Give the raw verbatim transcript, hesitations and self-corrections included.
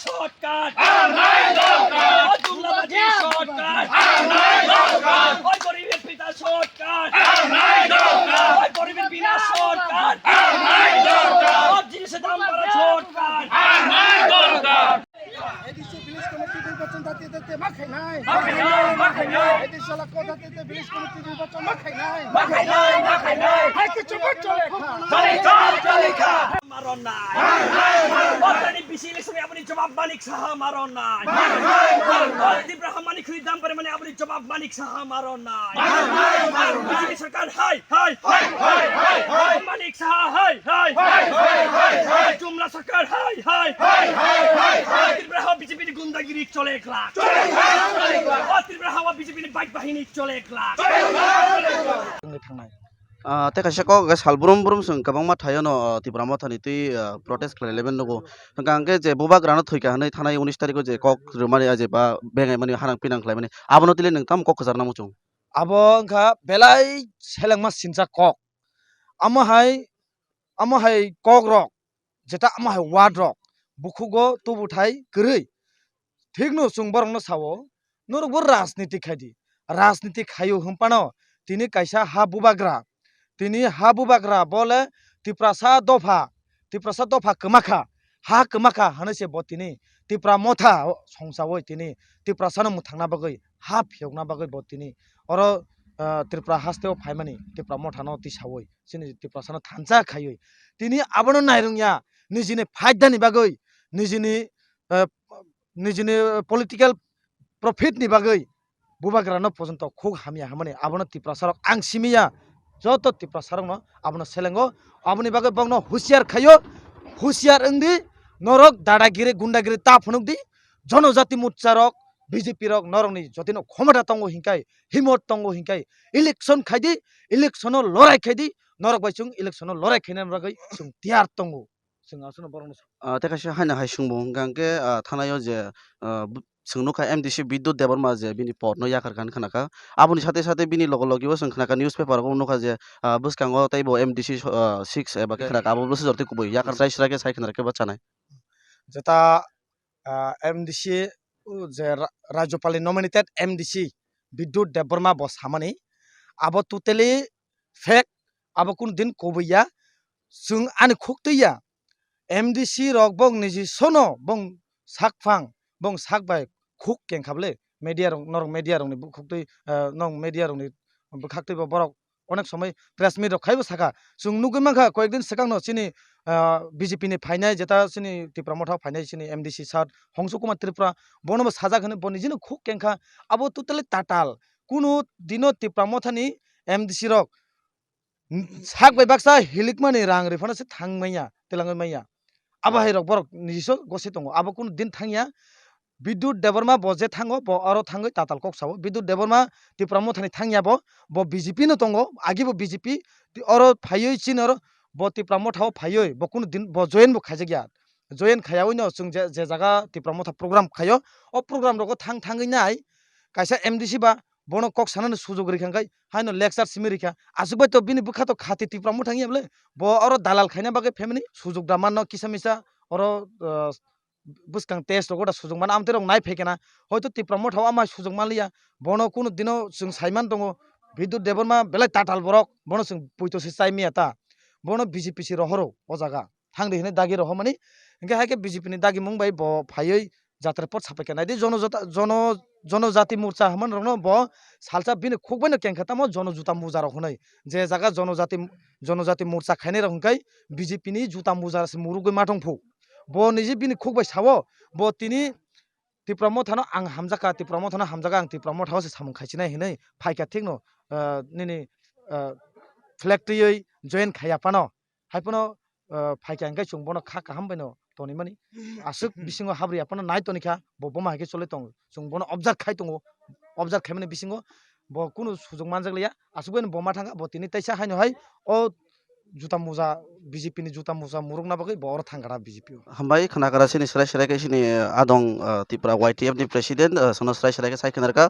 সরকার। আর নাই দরকার। ওই দুর্নীতিবাজ সরকার। আর নাই দরকার। ওই গরিবের পিতা সরকার। আর নাই দরকার। ওই গরিবের বিনা সরকার। আর নাই দরকার। সব জিনিসের দাম বাড়া সরকার। আর নাই দরকার। এডিসি ভিলেজ কমিটি নির্বাচন দাঁড়িয়ে দাঁড়িয়ে মাখাই নাই। মাখাই নাই, মাখাই নাই। এডিসি এলাকা দাঁড়িয়ে দাঁড়িয়ে ভিলেজ কমিটি নির্বাচন মাখাই নাই। মাখাই নাই, মাখাই নাই। হ্যাঁ, কিছু করছো লেখা। চলে খা, চলে খা। মারণ নাই। মারণ নাই, মারণ নাই। বিসি ইলেকশনে আপনি জবাব মানিক সাহা মারণ নাই। মারণ নাই, মারণ নাই। ত্রিপুরা মানিক খুরি দাম পারে মানে আপনি জবাব মানিক সাহা মারণ নাই। মারণ নাই, মারণ নাই। বিজেপি সরকার হাই, হাই, হাই, হাই, হাই, হাই। মানিক সাহা হাই, হাই, হাই, হাই, হাই, হাই। জুমলা সরকার হাই, হাই, হাই, হাই, হাই, হাই। ত্রিপুরা হাওয়া বিজেপি গুন্ডাগিরি চলে একলা। চলে একলা, চলে একলা। ত্রিপুরা হাওয়া বিজেপি বাইক বাহিনী চলে একলা। চলে একলা, চলে একলা। Thangwi thangnai. Ah, tei kaisa kok hwnkhe sal brum brum chwng kwbangma thaio no, ah, Tipra Mothani twi, ah, protest khlai laimani nugo. Hwnkha hwnkhe je bubagrano thwikha hwnwi thanai unis tarikho je kok rwmani, ah, je ba bengaimani, hanang pinang khlaimani, abono tili nwng tamo kok kwchar nangmung chwng? Abo wngkha belai selengma sincha kok. Amo hai, amo hai kok rok, jeta amo hai ward rok, bukhugo tubuthai kwrwi. Thikno chwng borokno sao, norokbo rajniti khaidi. Rajniti khaio hwnphano tini kaisa ha bubagra, tini ha bubagra bole Tiprasa dopha, Tiprasa dopha kwmakha, ha kwmakha hwnwi se bo tini Tipra Motha songchaui tini Tiprasano mwthangna bagwi, ha phiyokna bagwi bo tini oro, ah, Tripura hasteo phaimani Tipra Mothano tisaui chini Tiprasano thansa khaiwi tini abono nairwngya nijini phaidani bagwi, nijini, ah, nijini political profit ni bagwi bubagrano pojonto khuk hamya hwnmani abono Tiprasarok ang simiya, joto Tiprasarokno abono selengo, aboni bagwi bokno husiar khaio, husiar wngdi, norok dadagiri gundagiri ta phunukdi, jonojati morcha rok, B J P rok norokni jotino khomota tongo hinkai, himot tongo hinkai, election khaidi, election o lorai khaidi, norok bai chwng election o lorai khaina bagwi chwng tiyar tongo. Chwng aswkno borokno sa-, Ah, tei kaisa haino hai swngmung hwnkha hwnkhe, ah, thanai o je, ah, bu-, chwng nukha M D C Bidyut Debbarma je bini pod no yakar kha hinwi khnakha. Aboni sate sate bini logo logi o chwng khnakha newspaper o nukha je, ah, bwskango teibo M D C so-, ah, six eba khe khnakha, abo bwsajor tei kubui yakar chai sra khe sai khna rwkhe ba chanai. Jeta, ah, M D C, uh, je ra-, Rajyapalni nominated M D C Bidyut Debbarma bo samani, abo totally fake, abo kunu din kubui ya, chwng ani khuk twi ya. M D C rok bong niji sono bong sak phang, bong sak bai khuk kengkha bwle. Media rok, norok media rokni bukhuk twi, ah, norok media rokni bwkhak twi bo borok onek somoi press meet rok khaibo saka. Chwng nugwi mankha koyek din swkangno chini, ah, B J P ni phainai, jeta chini Tipra Motha phainai chini M D C sir Hongsu Kumar Tripura, bono bo sajak hwnwi bo nijino khuk kengkha. Abo totally tatal. Kunu dino Tipra Mothani M D C rok sak bai baksa hilikmani rang rwi phano se thang manya, twlangwi manya. Abo hai rok borok nijiso gose tongo. Abo kunu din thangya. Bidyut Debbarma bo je thango, bo oro thangwi tatal kok sao. Bidyut Debbarma Tipra Mothani thangya bo, bo B J P no tongo, agi bo B J P, ti-, oro phaiwi chini oro bo Tipra Motha o phaiwi bo kunu din bo join bo khaijakya. Join khaiyaui no chwng je, je jaga Tipra Motha program khaio, o program rogo thang thangwi nai kaisa M D C ba bono kok sanani sujok rikha hwnkhe haino lecture simi rikha. Aswk bai to bini bwkha to khati Tipra Motha wngya bwle. Bo oro dalal khaina bagwi family sujok da manno kisa misa oro, ah, bwskang test rogo da sujok mano amtwi rok nai phaikhe na. Hoito Tipra Motha o ama sujok manliya. Bono kunu dino chwng saiman tongo. Bidyut Debbarma belai tatal borok. Bono chwng poito se chai manya ta. Bono B J P se rohoro o jaga. Thangdi hinwi dagi rohormani. Hinkhe hai khe B J P ni dagimung bai bo phaiwi jatra pot sapai khe naidi jono jota-, jono, jonojati morcha hwnmani rokno bo salsa bini khuk baino kengkha tamo jono juta muja rok hwnwi. Je jaga jonojati, jonojati morcha khainai rok hwnkhe B J P ni juta muja se murugwi ma tong phu. Bo niji bini khuk bai sao, bo tini Tipra Mothano ang hamjakha, Tipra Mothano hamjakha, ang Tipra Mothao se samung khaisinai hinwi phaikha thikno, ah, nini, ah, flag twiwi join khaiya phano. Hai phano, ah, phaikha hwnkhe chwng bono kha kaham baino tonwi mani. Aswk bisingo habri aphano nai tonikha, bo boma hai khe choli tongo. Chwng bono observe khai tongo, observe khaimani bisingo bo kunu sujok manjak liya. Aswk baino bo ma thangkha, bo tini teisa haino hai o juta muja, B J P ni juta muja murukna bagwi bo oro thangkha na B J P o. Hambai khna kara sini srai srai khe sini adong, ah, Tipra Y T F ni president, ah, sono srai srai khe sai khna rwkha.